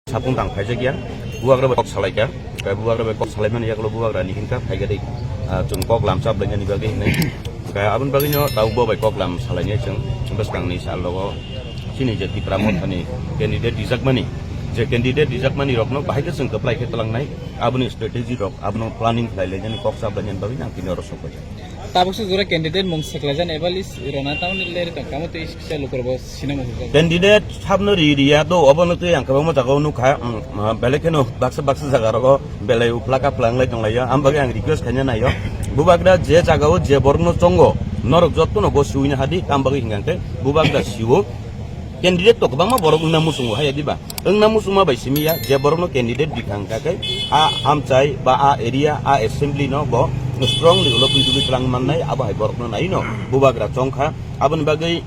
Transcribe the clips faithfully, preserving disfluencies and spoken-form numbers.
Sapung tang phaijak ya, bubagra bai kok salaikha. Khe bubagra bai kok salaimani yagulo bubagra ni hinkha phaikha dei, ah, chwng kok lamsa blainani bagwi hinwi. Khe aboni bagwino tabuk bo bai kok lam salainai chwng bwskangni sal rogo chini je Tipra Mothani candidate rijakmani, je candidate rijakmani rokno bahai khe chwng kwplai khe twlangnai, aboni strategy rok, abono planning khlai lainani kok sa blainani bagwi ang tini oro sok phaijak. Tabuksa jora candidate mung seklaijani eba list rona tamoni leri tong kamo tei kisa lukurok bo sinamo hukjak. Candidate sabno ri riya do, obono tei ang kwbangma jagao nukha, um, uh, belai kheno baksa baksa jaga rogo belai uphla kaphla wnglai tonglaio, am bagwi ang request khaina naio. Bubagra je jagao je borokno chongo, norok jottono go suina hadi, am bagwi hingkha khe bubagra siwo. Candidate to kwbangma borok wngna muchungo haya diba? Wngna muchungma bai simi ya, je borokno candidate bikha hingkha khe a amchai ba a area, a assembly no bo strongly ulo twi twi twlang mannai, abo hai borokno naino bubagra chongkha. Aboni bagwi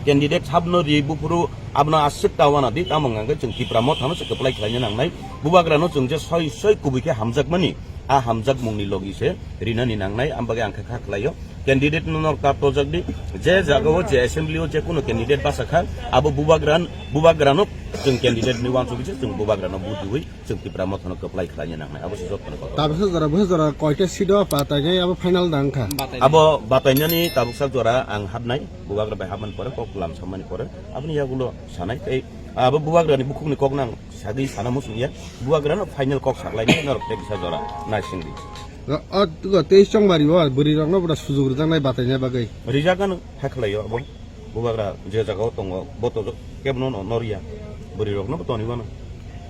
candidate sabno ri buphuru abono aswk ta wana di, tamo hingkha khe chwng Tipra Mothano se kwplai khlaina nangnai. Bubagrano chwng je soi soi kubui khe hamjakmani, a hamjakmungni logi se rinani nangnai, am bagwi ang khe kha khlaio. Candidate no norok ta tojak di, je jagao je assembly o je kuno candidate basa kha, abo bubagra, bubagrano chwng candidate ni uansugwi se chwng bubagrano vote riwi chwng Tipra Mothano kwplai khlaina nangnai, abo se jotoni kotor. Tabuksa jora, bwsa jora koita seat o batainai abo final da wngkha? Batainai. Abo batainani tabuksa jora ang habnai, bubagra bai habmani pore, kok lam sammani pore, aboni yagulo sanai tei abo bubagrani bukhukni kok nang sagwi sana muchung ya, bubagrano final kok saklainai norok tei kisa jora naisingdi. O, o, o, teis chongmari o bwrwi rokno bwra sujuk rwjaknai bataina bagwi. Rijak ano hakhlaio abo. Bubagra je jagao tongo, bo to kebono no norya. Bwrwi rokno bo toni mano.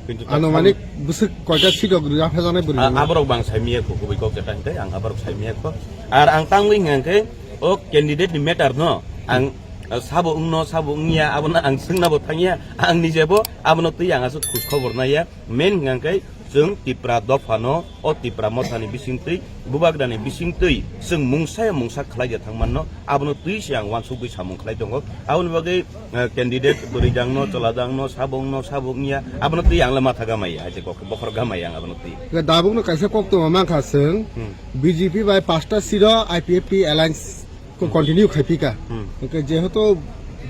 Kintu ta Anumanik sabo bwswk koita seat rok rwjak phajaknai bwrwi a-, rokno? Aborok bang saimiya kho, kubui kok jeta hingke ang aborok saimiya kho. Ar ang tangwi hingke o candidate ni matter no ang, uh, sabo wngno, sabo wngya, abono ang swngna bo thangya, ang nije bo abono twi ang aswk khus khobor naiya. Main hingkha khe chwng Tipra dophano, o Tipra mothani bisingtwi, bubagrani bisingtwi chwng mungsa ya mungsa khlai ya thangmanno, abono twi se ang uansukgwi samung khlai tongo. Aboni bagwi, eh, candidate bwrwi dangno, chwla dangno, sabo wngno, sabo wngya, abono twi ang le matha gamaya, hai se kok bokhorok gamaya ang abono twi. Hwnkhe dabukno kaisa kok tongma mankha chwng, Hmm. B J P bai pasta seat o I P F T alliance ko Hmm. continue khai phi kha. Hmm. Hwnkhe jehetu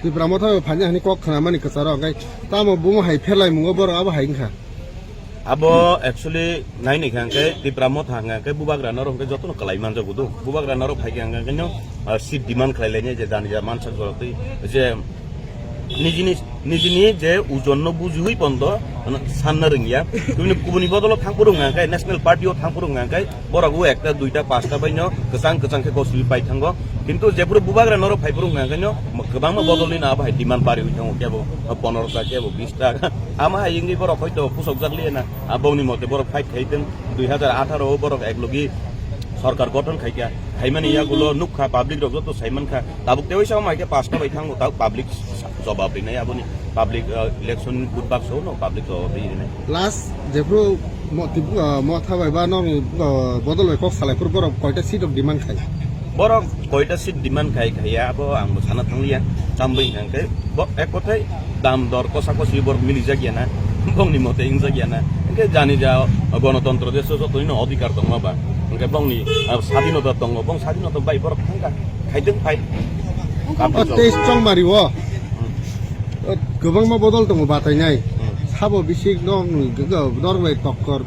Tipra motha bai phaina hani kok khna mani kwcharo, hwnkhe tamo bumo hai pherlai mungo borok abo hai wngkha. Abo actually nai ni kha hwnkhe Tipra motha hwnkhe bubagra norok hwnkhe jotono kwlai manjago do. Bubagra norok phai kha hwnkhe no, ah, seat demand khlai lainai je jani ja mansak jorok twi je nijini Nijini je ojonno bujiwi pondo, ano, sanna rwngya. Kubuni, kubuni bodolo thangphuru wngkha khe, National Party o thangphuru wngkha khe, borok o ekta, duita, pasta baino kwchang kwchang khe goswi pai thango. Kintu jephuru bubagra norok phaiphuru wngkha khe no, kwbangma bodolni no abo hai demand bariwi thango, kebo pondro ta, kebo bis ta. Ama hai wngwi borok hoito pusokjak liya na, aboni mote borok fight khai tong, dui hajar atharo o borok eklogi sorkar gothon khai kha. Khaimani yagulo nukha, public rok joto saimankha. Tabuk tewi sama hai khe pasta bai thango, tabuk public jobab rinai aboni, public, uh, election budbak so no public jobab rinai. Last jephru mo-, tip-, uh, motha bai ba nokni, uh, bodol bai kok salai phuru borok koita seat rok demand khai? Borok koita seat demand khai khaiya abo ang bo sana thangliya. Tambai hwnkhe bo ek kothai dam dor kosa kosi borok milijak ya na, bongni mote wngjak ya na. Hwnkhe jani ja gonotontro deso jotoni no odhikar tongma ba, hwnkhe bongni, uh, sadhinota tongo, bong sadhinota bai borok thangkha. Khaidwng phai. O tei chongmari o. Hmm. O kwbangma bodol tongo batainai. Hmm. Sabo bisik nok ni gw-, gw-, norok bai tokkor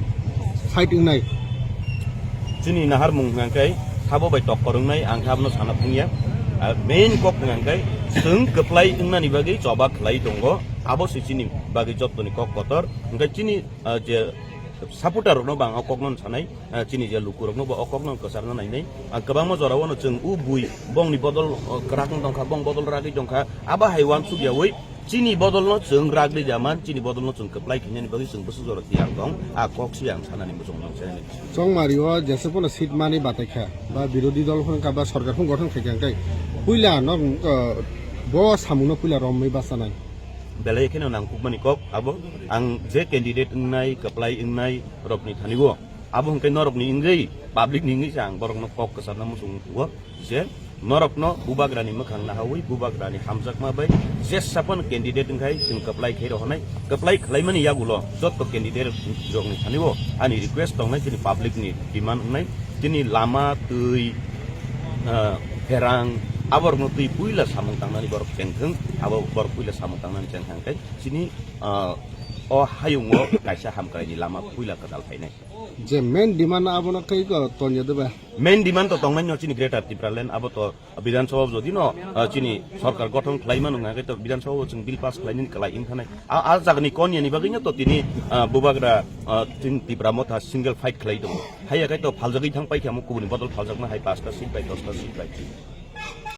fight wngnai. Chini naharmung hwnkha khe sabo bai tokkor wngnai, ang khe abono sana thangya. Ah, main kok hwnkha khe chwng kwplai wngnani bagwi choba khlai tongo. Abo se chini bagwi jottoni kok kotor. Hwnkhe chini, ah, je supporter rokno bo ang o kokno sanai, ah, chini je lukurokno bo o kokno kwcharna nainai. Ah, kwbangma jorao no chwng o bui bongni bodol, oh, kwrak wng tongkha, bong bodol ragwi tongkha, abo hai uansuk yaui chini bodolno chwng ragri jaman, chini bodolno chwng kwplai khainani bagwi chwng bwswk jora tiyar tong, a kok se ang sanani muchung nang sanani. Chongmari o jesa phano seat mani batai kha, ba birodhi dol phano wngkha, ba sorkar phano gothon khai kha, hwnkhe puila no, oh, bo samungno puila romwi bachanai. Belai kheno nangkukmani kok abo, ang je candidate wngnai, kwplai wngnai rokni thani o, abo hwnkhe norokni wngwi, public ni wngwi se ang borokno kok kwcharna muchung o je norokno bubagrani mwkhang nahaui, bubagrani hamjakma bai jesa phano candidate wngkhai chwng kwplai khai rohornai, kwplai khlaimani yagulo jotto candidate rokni thani o ani request tongnai, chini public ni demand wngnai. Chini lama, twi, ah, pherang, aborokno twi puila samung tangnani borok chengthwng, abo borok puila samung tangnani chengthang khe chini, ah, O hayungo kaisa hamkraini lama puila kwtal phainai. Je main demand abono khe ko tonyo deba? Main demand to tongnai no chini Greater Tipraland, abo to Bidhan Sabha jodi no, ah, chini sorkar gothon khlai manu hwnkhe to Bidhan Sabha o chwng bill pass khlainani kwlai wngkhanai. A, a jagani kon yani bagwi no to tini, ah, bubagra, ah, chini Tipra Motha single fight khlai tongo. Haiya khai to phaljagwi thang paikha mo kubuni bodol phaljakma hai pasta seat bai, dosta seat bai.